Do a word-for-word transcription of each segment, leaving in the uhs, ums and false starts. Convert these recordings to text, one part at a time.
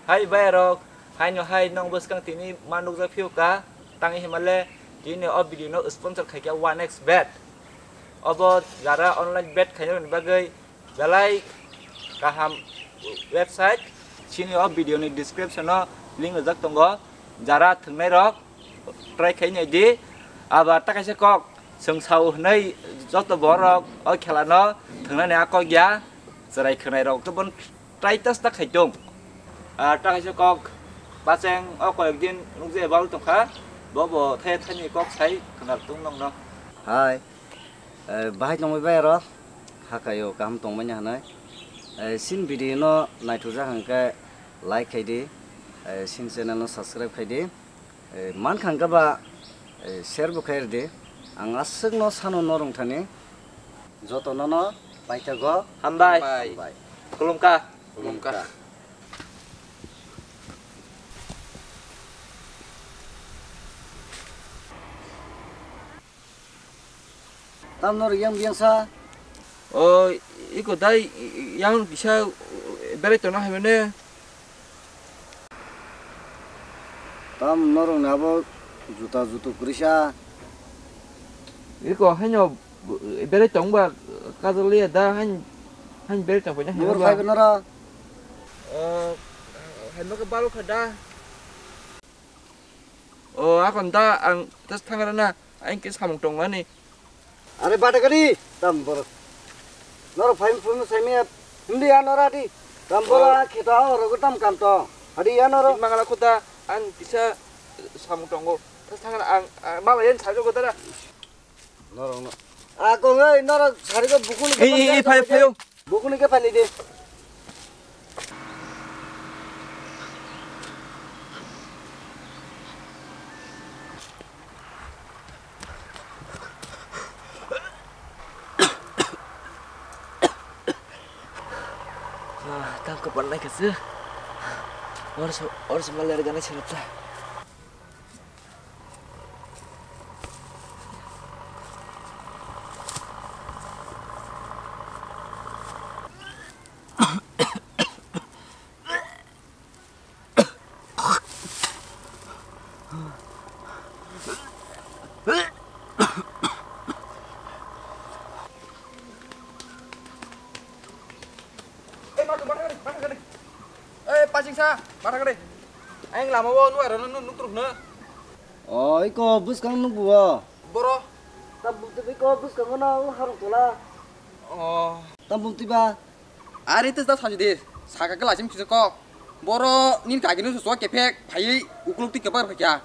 Hai bayarok, haino hai nong bwskang tini ma nukjak phiyuka, tangwi himale tini o video no sponsor khaikha One X Bet. Obo jara online bet khainai rokni bagwi belai kaham website. Chini o video ni description o link rijak tongo, jara thwngnai rok try khai nai di. Aba ta kaisa kok chwng sao hwnwi joto borok o khela no thwngnani a kok ya, chwrai khwnai rok to bon try tas ta khai tong. Ah, ta kaisa kok bacheng o koyek din nukje bal tongkha, bo bo thaya thani kok sai khwnar tung nong no. Hai, eh, bahai tongwi bai aro, hakayo kaham tongmani hanai. Eh, sin video no naithokjak hwnkhe like khai di, eh, sin channel no subscribe khai di. Eh, mankha hwnkhe ba, eh, share bo khai rwdi. Ang aswkno sano norwng thani. Jotono no paithago. Hambai. Hambai. Khulumkha. Khulumkha. Tamno riyang biyang sa? O, iko dai, yang kisa berai tongna hai mane. Tam norok ni abo juta jutu kwrwi sa. Iko haino berai tongba kajal ya da hain, hain berai tongba haino. Nor ba. Phai nora. O, haino ka balo kha da. O, akon da ang tas thangra na, ang ke samung tongmani. Are bata gari, tam boro. Noro phai phunu saimi hindi ya nora di. Tam boro. Oh. Kheta oro go tam kam to. Hadi ya noro. Mangala khuta ang kisa samung tongo. Tas thangra ang, ang mala yen sajo go dara. Noro no. A kong ei noro sari go bukuni. Ei, ei, ei, phai, phai. Bukuni khe phani de. Ah, tang kapan naik ke sih? Harus, harus malah ada ganas siapa? Eh, matu, mata kari, mata kari. Eh, pasing sa, mata kari. Aing lama wo nu aro nu, nu, nu truk na. Oh, iko bwskang nuk buo. Boro. Tam bumti iko bwskang no harung tola. Oh. Tam bumti ba. Are tes da sanju de. Saka kela sim kisa kok. Boro nin kaginu so kepek phai ukluk ti kebar phakya.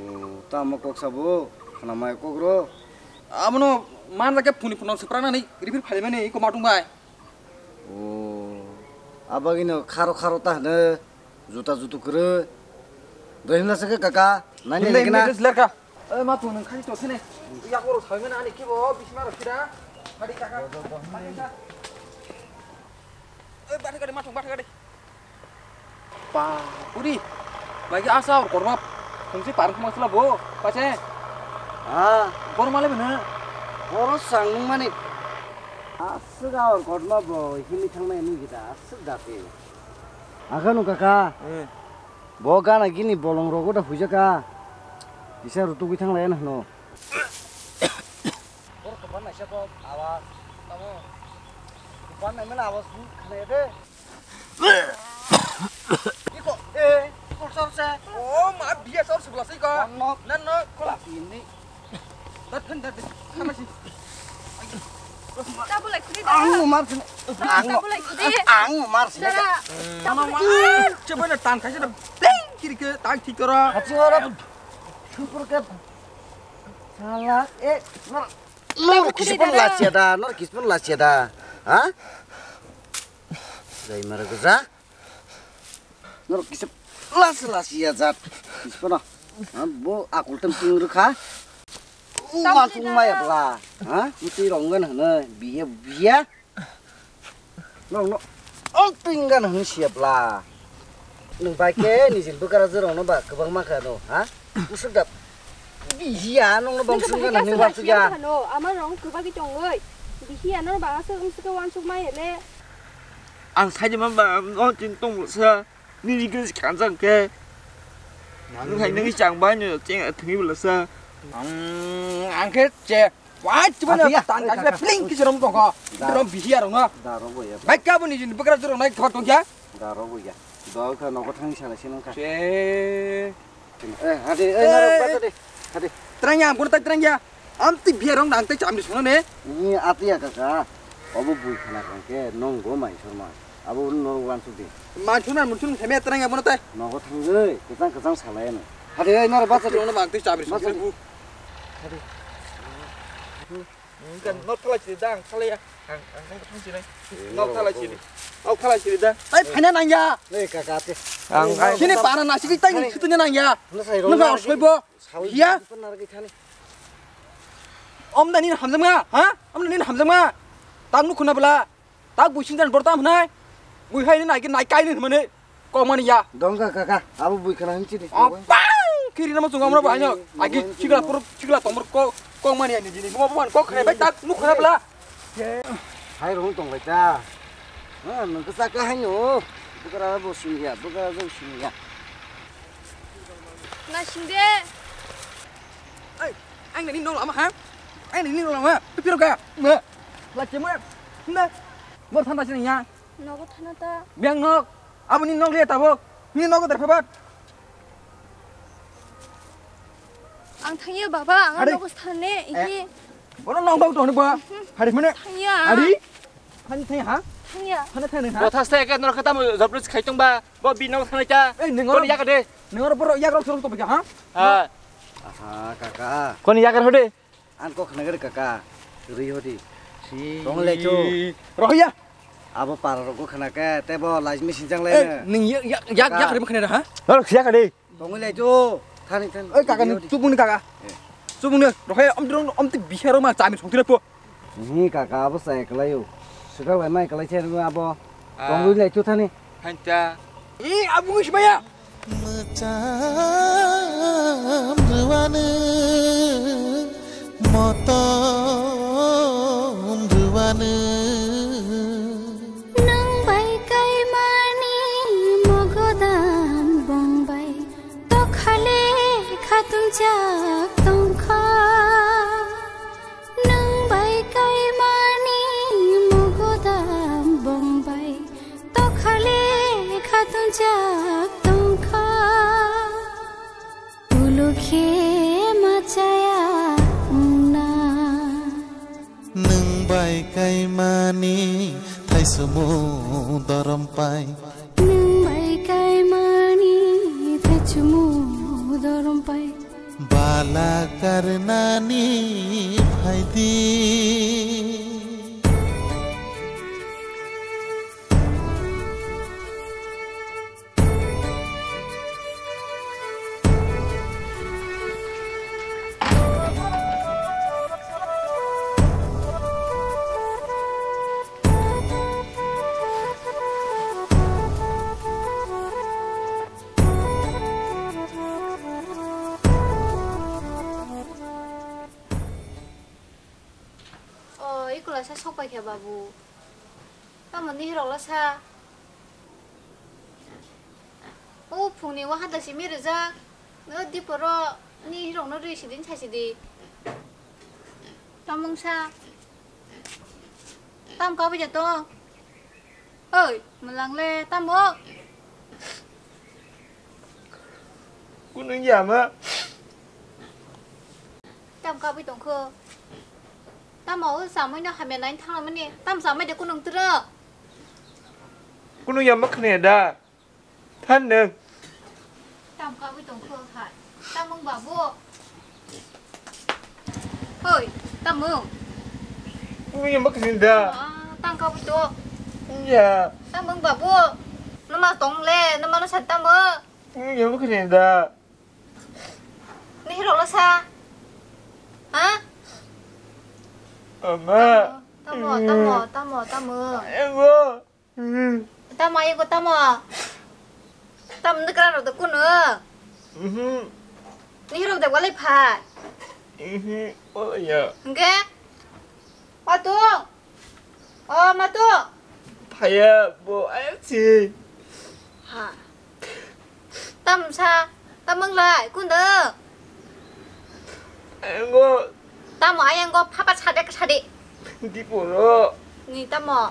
Oh, tamo kok sabo. Khana mai kok ro. Amono man lake phuni phunang sepra nani ripir phali mani iko matung bai. Oh, abagino kharo kharo ta hne juta jutu kere. Doi himna sake kaka, nani himna, himna himna. Lerka. Eh, ma tu nang khani to sene. Ya koro sai mena ani kibo bisma ro kira. Hadi kaka. Hadi kaka. Eh, bata gade matung bata gade. Pa, uri. Lagi asa or korma. Fungsi parang khama sila bo. Pache. Ah, bor male bena. Boro sang nung mani. Aswk a or korma bo hini thangnai nung gita aswk dati. Aganu kaka. Eh. Bo gana gini bolong rogo da huijaka. Kisa rutugwi thanglaiya na hwno. Boro kwpan naisa kok awas tamo. Kwpan naimani awas khna de. Iko, eh, iko sor se. Oh, ma biya sor se blasai ko. Nok. Nan nok. Kola ini. Dat phen dat. Sama si. Tabulai kudi. Ang umar sini. Ang tabulai kudi. Ang umar sini. Dara. Mama ma. Coba na tan kaisa na. Bling kiri ke tang thik tora. Hachi ora. Super ke. Salah, eh, nor, nor kispon lasia da, nor kispon lasia da, ha? Jai mara geza. Nor kisp las lasia jat. Kispon, ha, bo akul tem ting rukha. Umasung maya bla, ha? Muti ronggan hana, biya, biya. Nong no. Ong tinggan hwn siya bla. Nung bai ke nijil bwkara jero no ba kwbang ma kha no, ha? Usuk da. Bihiya nong no bang sung gan hwn ba sung ya. No, ama rong kwbagi tongoi. Bihiya no ba asuk usuk wan suk mai hele. Ang sai ma ba no tin tong sa. Nini khe kanjak khe. Nang hai nang chang bai no cheng thangwi bwlasa. Ang, ang khe che. Wai, chuba na Ati ya, tang oi, ka kaka. Pling kisi rom tong kha. Da. Rom bisi arong no. Da ro bo ya. Bai ka bo ni jin bukra jurong nai thok tong kya. Da ro bo ya. Do kha nogo thang sana sinang kha. Che. Eh, hadi, eh, narok bata de. Hadi. Terang ya, ampun tai terang ya. Am ti biar rong dang tai cham di sono ne. Ni ati ya kaka. Obo bui khana kang ke nong go mai sorma. Abo norok wansuk di. Mansuna munsun kheme terang ya bono tai. Nogo thang oi, kechang kechang salai no. Hadi, eh, narok bata de. Ono mang tai cham di sono. Bata de. Hadi. Kan nok thala chiri da, ang thala ya. Ang, ang, ang thang chiri. Nok thala chiri. Nok thala chiri da. Tai phana nang ya. Nei kaka te. Ang, ang. Sini para na sini tai khitanya nang ya. Nung ka soibo. Ya. Om da ni hamjam nga, ha? Om da ni hamjam nga. Tang nu khuna bela. Tak bui singjan bor tam hwnai. Bui hai nai nai kai nai hwnmani. Kok mani ya. Dongka kaka, abo bui khana hwnchi di. Apang kiri nama chunga mura bahai no. Agi chigla pur chigla tomor kok kok mani ya ni dini. Mo ban kok khana bai tak nuk khana bla. Hai rong tong lai ta. Ha, nang ka sa ka hai no. Bukara bo sing ya, bukara bo sing ya. Na sing de. Ai, ang ni nong lama ha? Ang ni nong lama. Piro ka? Ma. La chema. Na. Mor thanda sini ya. Nogo thana ta. Biang nok. Aboni nok le tabok. Ni nogo der phabat. Ang thangya baba, ang Ari. Nogo thane. Eh. Iki. Bono nong dog doni ba. Hari mane. Thangya. Ari. Hani thangya ha? Thangya. Hani thangya ha? Bo thaste ke nor khatam jobris khai tong ba. Bo bi nogo thana ta. Eh, nengor. Kon yak de. Nengor boro yak rok sorong to ba ha? Ha. Aha, kaka. Kon yak ro de. Ang kok khna gari kaka, ri hodi. Si. Tong le chu. Rohiya. Abo para rok khna ke, tebo lajmi sinjang le. Eh, ning yak yak yak ri khna ha? Hor siya kali. Tong le chu. Thani than. Eh, kaka ni chubung ni kaka. Chubung ni rohiya om drong om ti biharo ma chami song tira po. Ni kaka abo sa ekla yo. Sika lai mai ekla chen abo. Tong le chu thani. Hanta. Ih, abung is maya. Mwcham rwani, motom rwani. Nwng bai kaimani mogodam bongbai, tokhale khatungjak tongkha. Nwng bai kaimani mogodam bongbai, tokhale khatungjak tongkha. Ulo khe machaya wngna. Nwng bai kaimani thaichumu dorom pai. Nwng bai kaimani thaichumu dorom pai. Bala karnani phaidi. O, ikula sa sok pai kha babu. Tamo ni rok la sa. O phungni waha da simi rijak. No diporo ni rok no ri sidin sa sidi. Tamung sa. Tam ka bija to. Oi, malang le tamo. Kunung yama. Tam kabui tongkho. Tamo o samui no hamya nai thangla mani. Tam samui de kunung tro. Kunung yama khne da. Than nung. Tam kabui tongkho hai. Tamung babu. Hoi, tamung. Kunung yama khne da. Ah, tam kabui to. Ya. Tamung babu. Nama tong le, nama no san tamo. Kunung yama khne da. Ni rok la sa. Ha? Ama. Tamo, tamo, tamo, tamo. Ego. Tamo, ego, tamo. Tam ni kra rok de kuno. Mhm. Ni rok de walai phai. Mhm. Oh ya. Hingke? Matu. Oh, matu. Phaya bo ayang si. Ha. Sa, tamo wng lai, kunda? Ayang go. Tamo ayang go, phapa sade, sade. Di poro. Ni tamo?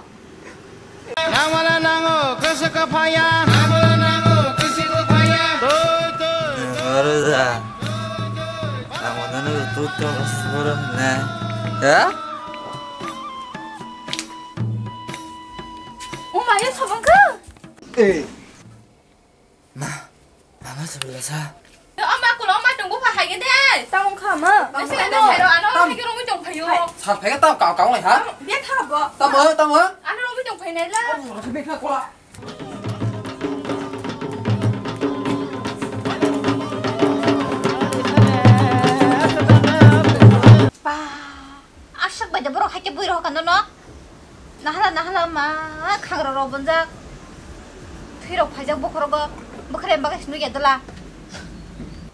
Namana nango, kesaka phaya. Namana nango, kesaka phaya. Toi, toi. Baru dah. Tamo nanu tu tu sekarang na. Ya? Oh, maya sabang ke? Eh. Ma, mama sebelah sa. Yo, ama kulo ama tunggu pa hai gede. Tamung kha ma. Nasi kan sai ro ano hai ke romi tong phayo. Sa phai tam kau kau lai ha. Dia tha bo. Tamo, tamo. Ano romi tong phai nai la. Oh, romi tong phai nai la. Pa. Aswk bai de borok hai khe bui rok kano no. Nahala nahala ma khagra rok bonjak. Thwi rok phaijak bokhorogo. Bokhorok em bagwi sinwi ya dola.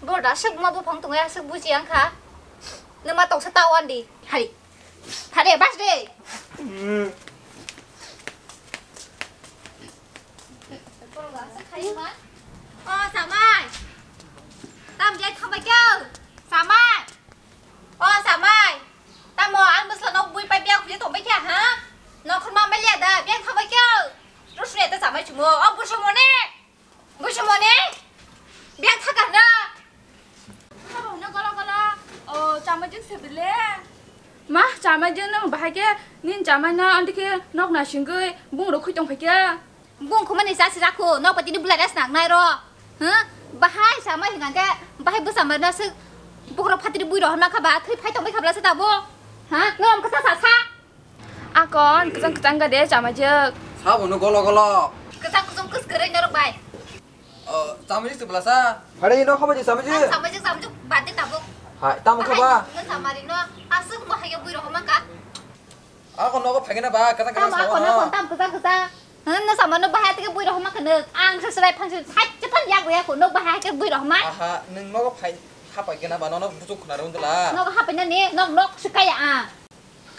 Bo da aswk ma buphang tongo aswk buji ang kha. Numa toksa ta wandi. Hari. Hari bas de. O samai. Tam jai thabai kyo. Samai. O samai, tamo ang bwsla nok bui pai biang khuli tongbai kha ha? Nok khorma mai liya da, biang thangbai khe. Rusne ta samai chumo, o busu mone. Busu mone. Biang thaka na. Habo no gola gola. O chamai jing se bile. Ma, chamai jing no bahai khe, nin chamai na andi khe nok na singwi bung rok khui tong phai khe. Bung khumani chasi rakhu, nok patini bulai res nang nai ro. Huh? Bahai sama hinga ke, bahai bwsa ma na se bukrok phatri bui rohor ma kha ba, thwi phai tong bai kha bla se tabo. Ha? Ngom kasa sa sa. Akon, kachang kachang ga de chama jek. Sabo no golo golo. Kachang kachang kus kere norok bai. Oh, chama jek se bla sa. Hari no khaba je chama jek. Chama jek, chama jek, bad de tabo. Hai, tamo kha ba. Bahai no samari no, asuk mo hai bui rohor ma kha. Ako nogo phaikhe na ba, kachang kachang. Tamo ako no. Tam kachang kachang. Hwn no sama no bahai tike bui rohma khe no. Ang se selai phang se side se phang yak yak no bahai ke bui rohma. Aha, nwng nogo phai hapai khe na ba, nono buchuk khna rw dela. Nogo hapai na ni, nog nok se kaya a.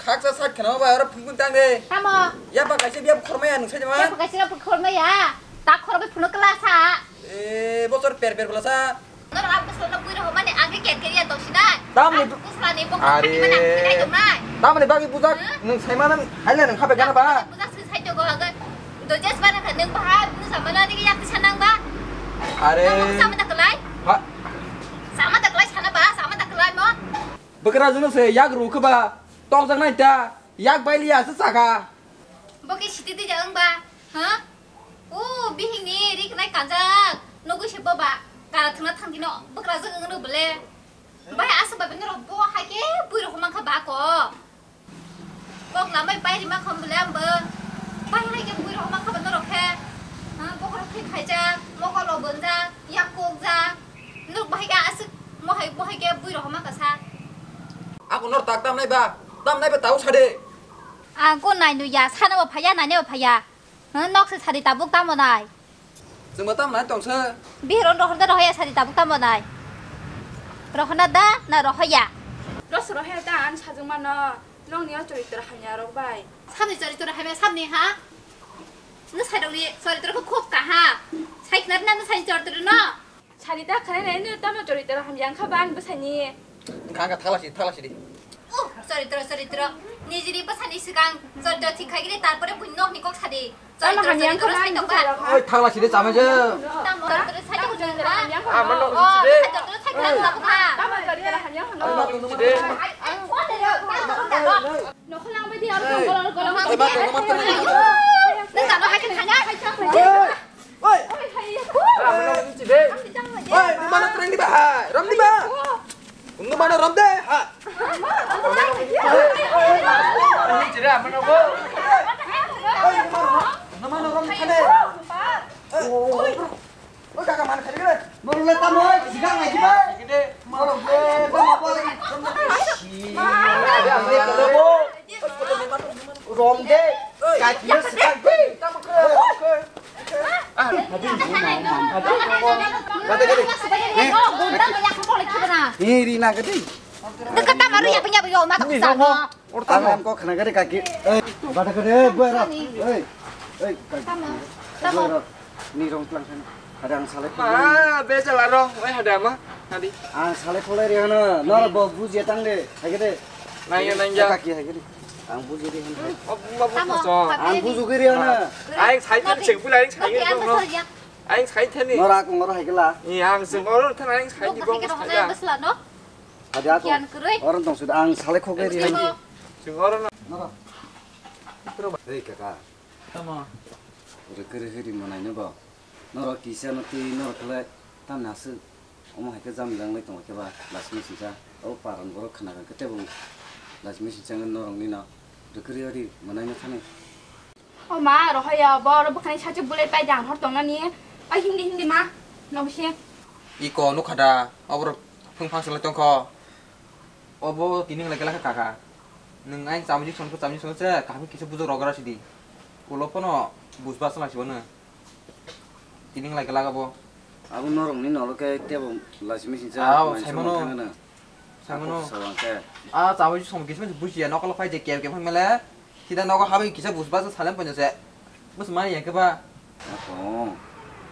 Khaksa side khna ba, oro phung phung tang de. Tamo. Ya ba kaise biya khorma ya nwng sai ma. Ya ba kaise biya khorma ya. Ta khorma phunu kla sa. Eh, bosor per per bela sa. Norok ang bwsla no bui rohor mani ang khe ker ker ya tong sinai. Tamni. Ang bwsla ni bokol are. Phatwi mani ang khe nai tong nai. Tamni bagwi bujak. Huh? Nwng sai mano hai le nwng kha bai gana ba. Bujak se sai to go agoi. Dojes ba na kha nwng bahai bwsa mano ni yak tisa nang ba. Are. Nang sama ta klai. Ha. Sama ta klai sana ba, sama ta klai mo. Bwkra junu se yak ru khe ba. Tok jak nai ta. Yak bai liya se saka. Bo khe siti twi jak wng ba. Ha? O, bihikni ri khnai kanjak. Nugui se boba. Kara thwngna thangtino bwkrajwk wngno bwle. Bai aswk bai norok bo hai khe bui rok mankha ba ko. Kok lambai pai rima kham bwle ambo. Bai hai khe bui rok mankha ba norok khe. Ha, bokhorok thwi khaijak, mokol rok bonjak, yak kokjak. Norok bahai khe aswk mohai, mohai khe bui rok mankha sa. Ako nor tak tam nai ba? Tam nai ba tau sa de. Ako nai nu ya, sana bo phaya, nai ne bo phaya. Hwn, nok se sadi tabuk tamo nai? Chwngbo tamo nai tongsa. Bihiro rohor da rohoya sadi tabuk tamo nai? Rohona da na rohoya? Rosa rohoya ta an sajwk mano, nokni o choritor hamya rok bai. Samni choritor hamya samni ha? Nwsai rokni choritor khe khub kaham. Sai khna rwna nwsai choritor no? Sari da khanai nai no tamo choritor hamya wngkha ba ani bwsani. Wngkha wngkha thaglasi thaglasi di. Uh, choritor choritor. Nijini bwsani swkang choritor thik khai gini tarpore buini nokni kok sadi. Tamo choritor hamya wngkha choritor ba sai ani tongba. Bwsani. Oi thaglasi di chamai je. Tamo choritor sai tongba. Choritor hamya wngkha. Ah, mano. Oh, chide. Choritor sai khna tongba. Tamo choritor hamya wngkha. Ai, ai, phone de, phone de. Nokho langbai di aro tong golol golol. Ai, ma tong, ma tong. Nang tamo hai khe thangya. Oi. Oi, hai ya. Oi, di mana treng di ba? Hai, rom di ba? Ung di mana rom de? Ha. Oi, di mana rom? Nama rom khane. Oi, oi, oi, kaka mana khane re? Moro le tamo, sigang lagi ba? Moro le, ba ma ba lagi. Rom de. Kaki sigang. Ini Rina gede. Kata maru ya punya yo mata. Ini sana. Orta mo ko khana gede kaki. Eh, bata gede, eh, buara. Eh, eh, kaki. Tamo. Tamo. Buara. Ni rong tlang sana. Ang salai khulai. Ma, bejal aro, oi hade ama, hadi. Ang salai khulai ri hana, nara bo buji tang de, hai de. Nang ya, nang ya. Kaki hai de. Ang buji ri hana. Tamo, so. Ang buju ri hana. Ai, sai thani cheng pulai, sai thani. Ai, sai thani. Nara ko nara hai kela. Iya, ang sing oro thani, ai, sai di bong. Hadi ako. Kian kurui. Orang tong sudah ang salai khulai ri hana. Sing oro na. Nara. Hei kaka. Tamo. Rikri hiri manai no bo. Norok kisa no twi norok khlai tamni aswk omo hai khe jamilang lai tongo khe ba lasima singcha o paran borok khna khe tebo lasima singcha norok ni no rwkri ori mwnai no thani. O ma rohaya bo oro bwkhani sachi bulai pai jang hor tong nani ai hindi hindi ma no bisi. Iko nukha da oborok phung phang swlai tongkho. Obo tini lai khe kaka. Nwng aing chamjik songkhe chamjik songkhe kaham kisa bujok rogra sidi. Ulo phano bujba swlai sibano. Tini lai khe lagabo. Abo norokni nolo khe tebo lasimi sincha. Aw, saimano. Saimano. Sawang khe. A chamjik song kisa bujiya nokolo phai je kem kem phai mele. Sida nogo habwi kisa bujba sa salem ponyo se. Bus mani ya khe ba. Ako,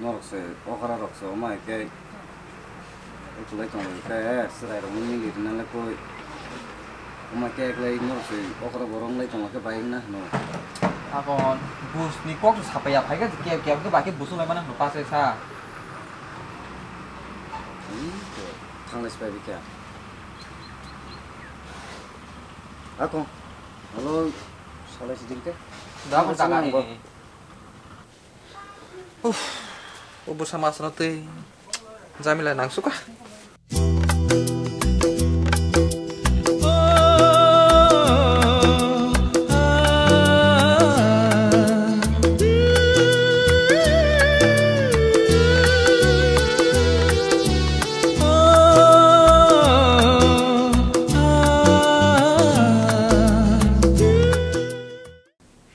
norok se okra rok se omai khe. Ukulai tong lai khe, serai rok mili rina lai koi. Omai khe eklai norok se okra borok lai tong lai khe bai wngna hino. Ako, bus ni kok se sapai ya phai khe kep kep khe bai khe bus lai mana hino pa se sa. Hmm, thanglai se bai bikha. Ako, hello, salai siding khe. Da, ako, ako, sana ako. Uff, o bwsa masano twi jamila nangsuka.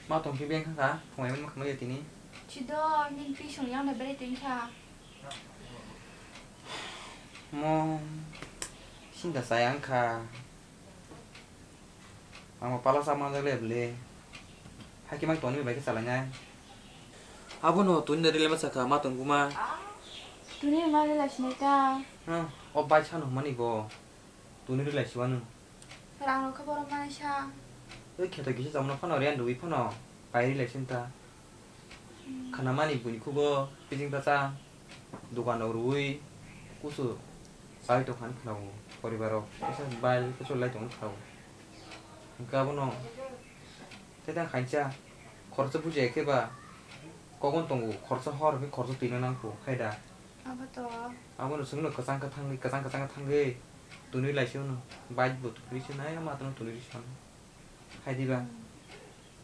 Ma tongkhe beng kha kha, phungai mani ma khamai ya tini. Chido, nini pisong yang da belai tongkha. Mo sinda saya wngkha. Ang pala sa manjak le bele. Hakhe mang toni bai khe salai nai. Abono tuni da rile ma sakha ma tong buma. Tuni ma rile sinai ta. Hmm, o bai sano mani bo. Tuni rwlai siwano. Rang rok khe borok mani sa. Oi kheto kisa jamano phano rent rwui phano pai rwlai sinta. Hmm. Khana mani buini khugo bising ta cha. Dukan rok rwui kusu chai tongkha hinwi khwnago. Poribar rok kisa bai kusu lai tongwi khwnago. Hwnkhe abono. Tei tang khainsa khoroksa bujiya khe ba kokon tongo, khoroksa hor hwnkhe khoroksa twino nangkho, khai da? Abo to. Abono chwngno kwchang khe thangwi, kwchang kwchang khe thangwi twnwi lai se uno. Bike bo twnwi se nai, matwrwng twnwi se uno. Khai diba? Hmm.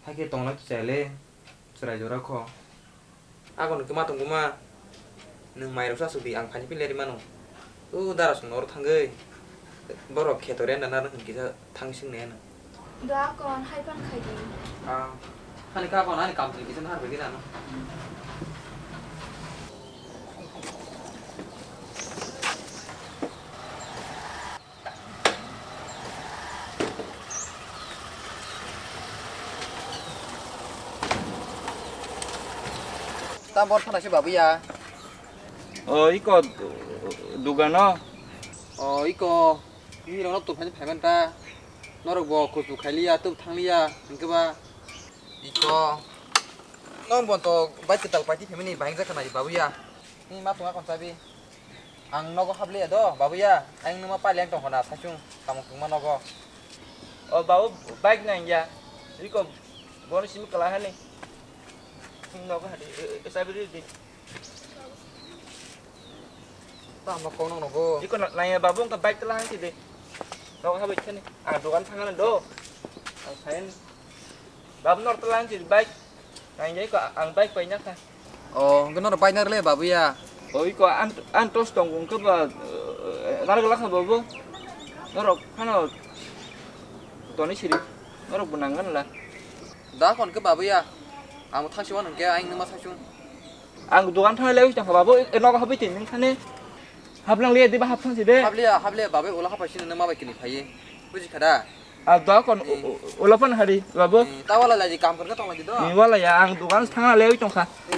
Hakhe tonglai tu chaya le, chwrai jora kho. Ako no khe ma tong buma, nwng mai rok sa sudi, ang phaini pile ri mano. O dara song oro thangwi, borok kheto renda na rwng kisa thang sing ne ano. Do akon hai pan khai di. Ah, hani ka kon ani kam twi kisa har bagi dano. Tam bor phana se babu ya. O iko dugano. O iko ni rok nok tong phai phai man ta. Norok bo kuchu khai liya, tuk thang liya, hingke ba. Iko. Nong bon to bai kwtal pai ti phai mani bahing jak kana babu ya. Ni ma tong akon sabi. Ang nogo habliya do, babu ya. Ang numa pai leng tong khona, sachung, tamo kungma nogo. O babu, bike nang ya. Iko, bono simi kala hani. Nogo hadi, e, e, sabi di. Tamo kong nogo. Iko na, nang ya babu, engka bike telang sih deh. Nogo habi chani. Ah, dokan tangan do. Ang sain. Babu nor telang sih bike. Nang ya iko, ang bike pai nyakha. Oh, hwnkhe norok bike narwk le babu ya? Oh, iko an, an tos tongo hwnkhe ba, eh, narwk lakha babu. Norok phano toni siri. Norok bo nangani la. Da hwn khe babu ya. Ang thangsi wan hwnkhe ang nima thangsi. Ang dogan thang le tongkha babu, e, nogo habi tin nang thani. Haplang le diba haplang si de. Habliya, habliya babu, ola hapai sini nima bai kini phai. Buji kha da? Ah, da kon, eh, o, o, ola pan hari, babu. Eh, ta wala lagi kam kerja tong lagi do. Ni wala ya, ang dogan thang le tongkha. Eh.